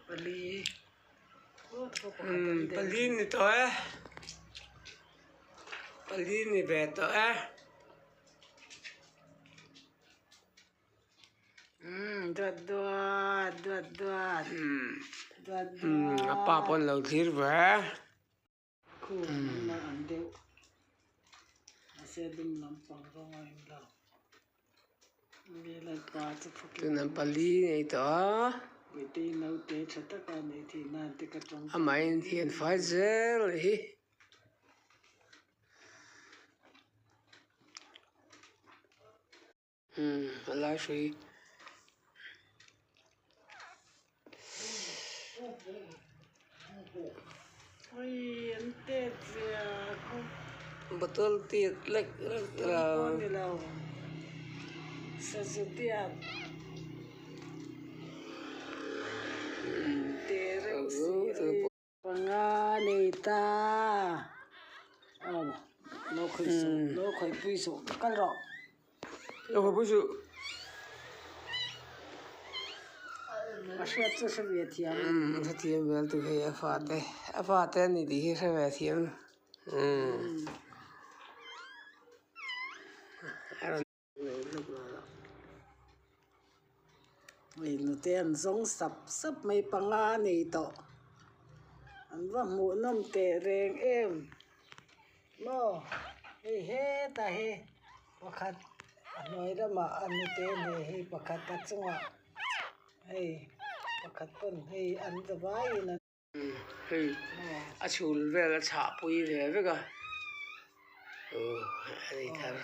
Pali. Pali ni tawh e. Pali ni ve tawh e. Duat duat duat duat duat duat. A pa pawh an lo thlir ve. Khu an la ang deuh. Mahse dum lampang rawng a inlo. Tuna pali nei tawh a. Amahin hian fai zel a nih hi. Umm a lai hrui. Bottle tiat lek lek Panga nei ta aw lo khawih suh lo khawih pui suh kal rawh. Lo khawih pui suh. A hriat chu hre ve thiam. Umm hre thiam vel tu hei a fate a fate a ni tih hi hre ve thiam. Umm. Hei nute an zawng sap sap mai panga a nei tawh an va hmuh nawm teh reng em maw hei hetah hi pakhat a hnuai lamah a nute leh hei pakhat a chungah hei pakhat pawn hei an za vaiin an. Hei a chhul vel a chhah pui ve vek a aw a ni thar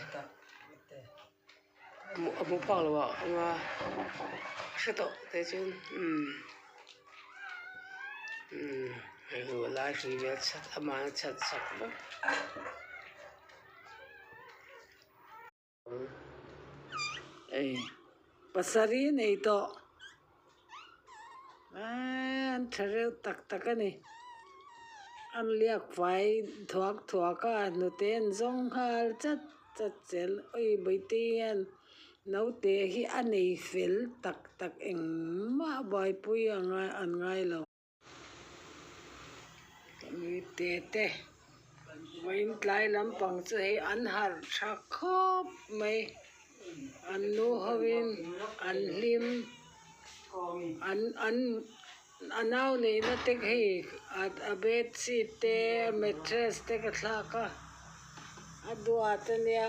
a hmu phak lo ah anga a hre tawh te chuan umm umm hei hu a lai hrui vel chhat amah a chhat sak vek. Ei pasarih nei tawh eee an tha reuh tak tak a ni an liak fai thuak thuak a hnute an zawng nghal chat chat zel awi bawihte hian naute hi a nei fel tak tak engmah buaipui a ngai an ngai lo. Mite te vawiin tlai lampang chu hei an harh tha khawp mai an nu ho in an hlim an an a nau neihna te hei a bedsheet te mattress te ka thlak a a duat a nia.